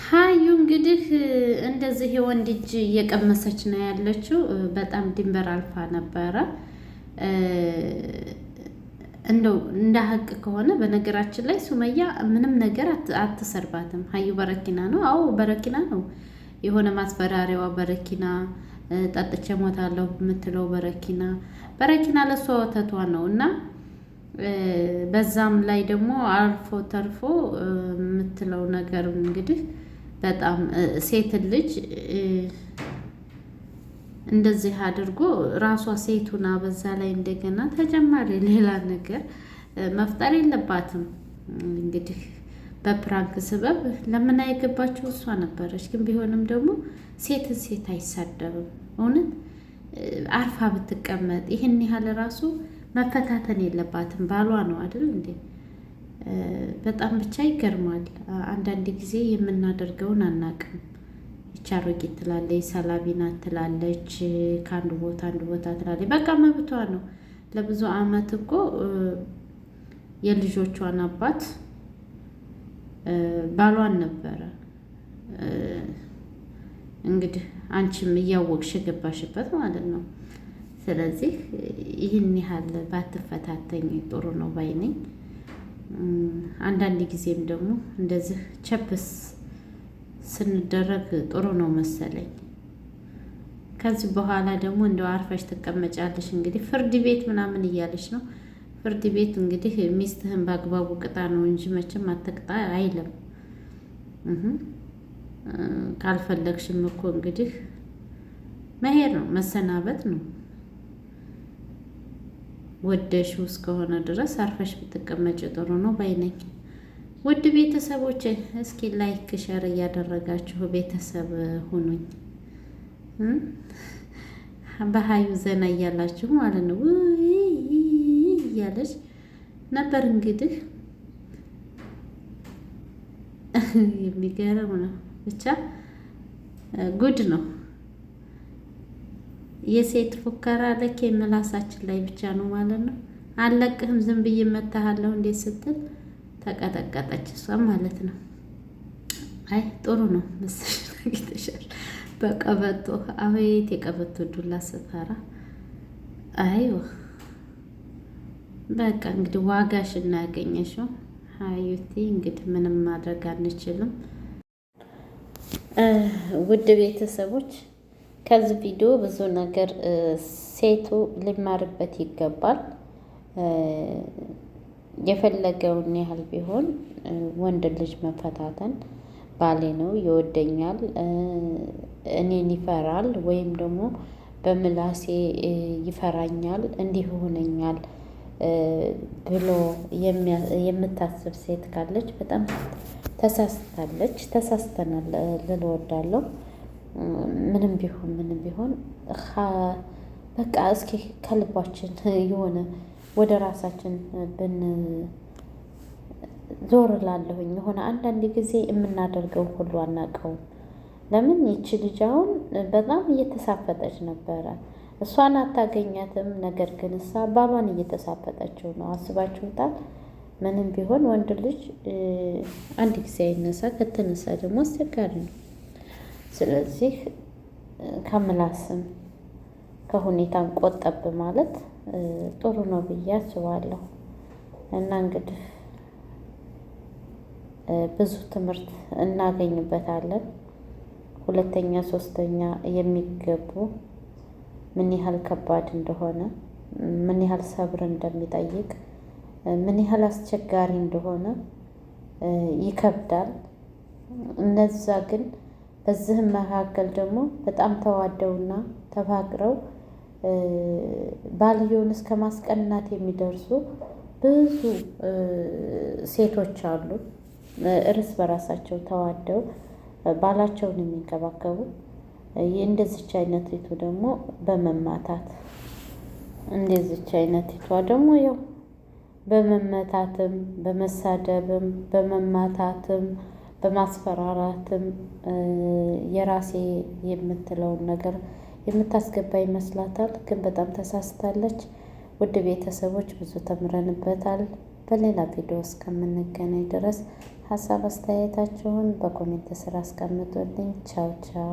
ሀዩ እንግዲህ እንደዚህ የወንድ እጅ እየቀመሰች ነው ያለችው። በጣም ድንበር አልፋ ነበረ። እንደው እንደ ሀቅ ከሆነ በነገራችን ላይ ሱመያ ምንም ነገር አትሰርባትም። ሀዩ በረኪና ነው። አዎ በረኪና ነው። የሆነ ማስፈራሪያዋ በረኪና፣ ጠጥቼ ሞታለሁ የምትለው በረኪና፣ በረኪና ለእሷ ወተቷ ነው እና በዛም ላይ ደግሞ አልፎ ተርፎ የምትለው ነገር እንግዲህ በጣም ሴትን ልጅ እንደዚህ አድርጎ ራሷ ሴቱና በዛ ላይ እንደገና ተጨማሪ ሌላ ነገር መፍጠር የለባትም። እንግዲህ በ prank ስበብ ለምን የገባችው እሷ ነበረች። ግን ቢሆንም ደግሞ ሴትን ሴት አይሳደብም። እውነት አርፋ ብትቀመጥ ይህን ያህል ራሱ መፈታተን የለባትም። ባሏ ነው አይደል እንዴ? በጣም ብቻ ይገርማል። አንዳንድ ጊዜ የምናደርገውን አናቅም። ይቺ አሮጊት ትላለች፣ ሰላቢ ናት ትላለች፣ ከአንዱ ቦታ አንዱ ቦታ ትላለች። በቃ መብቷ ነው። ለብዙ አመት እኮ የልጆቿን አባት ባሏን ነበረ። እንግዲህ አንቺም እያወቅሽ የገባሽበት ማለት ነው። ስለዚህ ይህን ያህል ባትፈታተኝ ጥሩ ነው ባይ ነኝ። አንዳንድ ጊዜም ደግሞ እንደዚህ ቸፕስ ስንደረግ ጥሩ ነው መሰለኝ። ከዚህ በኋላ ደግሞ እንደው አርፈሽ ትቀመጫለሽ። እንግዲህ ፍርድ ቤት ምናምን እያለች ነው። ፍርድ ቤት እንግዲህ ሚስትህን በአግባቡ ቅጣ ነው እንጂ መቼም አትቅጣ አይልም። ካልፈለግሽም እኮ እንግዲህ መሄድ ነው መሰናበት ነው። ወደሽው እስከሆነ ድረስ አርፈሽ ብትቀመጭ ጥሩ ነው ባይ ነኝ። ውድ ቤተሰቦች እስኪ like share እያደረጋችሁ ቤተሰብ ሁኑኝ። በሀዩ ዘና እያላችሁ ማለት ነው እያለች ነበር እንግዲህ የሚገርም ነው። ብቻ ጉድ ነው። የሴት ፉከራ ልክ የምላሳችን ላይ ብቻ ነው ማለት ነው። አለቅህም ዝም ብዬ መታሃለሁ እንዴት ስትል ተቀጠቀጠች እሷም ማለት ነው። አይ ጥሩ ነው መሰለሽ አግኝተሻል። በቀበቶ አቤት የቀበቶ ዱላ ስፈራ አይዋ በቃ እንግዲህ ዋጋሽ እናገኘሽው ሀዩቲ እንግዲህ ምንም ማድረግ አንችልም። ውድ ቤተሰቦች ከዚህ ቪዲዮ ብዙ ነገር ሴቱ ሊማርበት ይገባል። የፈለገውን ያህል ቢሆን ወንድ ልጅ መፈታተን ባሌ ነው ይወደኛል፣ እኔን ይፈራል ወይም ደግሞ በምላሴ ይፈራኛል፣ እንዲህ ሆነኛል ብሎ የምታስብ ሴት ካለች በጣም ተሳስታለች። ተሳስተናል ልል እወዳለሁ። ምንም ቢሆን ምንም ቢሆን በቃ እስኪ ከልባችን የሆነ ወደ ራሳችን ብን ዞር ላለሁኝ የሆነ አንዳንድ ጊዜ የምናደርገው ሁሉ አናውቀውም። ለምን ይቺ ልጅ አሁን በጣም እየተሳፈጠች ነበረ። እሷን አታገኛትም። ነገር ግን እሷ ባሏን እየተሳፈጠችው ነው። አስባችሁታል? ምንም ቢሆን ወንድ ልጅ አንድ ጊዜ አይነሳ፣ ከተነሳ ደግሞ አስቸጋሪ ነው። ስለዚህ ከምላስም ከሁኔታም ቆጠብ ማለት ጥሩ ነው ብዬ አስባለሁ። እና እንግዲህ ብዙ ትምህርት እናገኝበታለን። ሁለተኛ ሶስተኛ የሚገቡ ምን ያህል ከባድ እንደሆነ፣ ምን ያህል ሰብር እንደሚጠይቅ፣ ምን ያህል አስቸጋሪ እንደሆነ ይከብዳል። እነዛ ግን በዚህም መካከል ደግሞ በጣም ተዋደውና ተፋቅረው ባልየውን እስከ ማስቀናት የሚደርሱ ብዙ ሴቶች አሉ። እርስ በራሳቸው ተዋደው ባላቸውን የሚንከባከቡ እንደዚች አይነቲቱ ደግሞ በመማታት እንደዚች አይነቲቷ ደግሞ ያው በመመታትም በመሳደብም በመማታትም በማስፈራራትም የራሴ የምትለውን ነገር የምታስገባ ይመስላታል፣ ግን በጣም ተሳስታለች። ውድ ቤተሰቦች ብዙ ተምረንበታል። በሌላ ቪዲዮ እስከምንገናኝ ድረስ ሀሳብ አስተያየታችሁን በ comment ስር አስቀምጡልኝ። ቻው ቻው።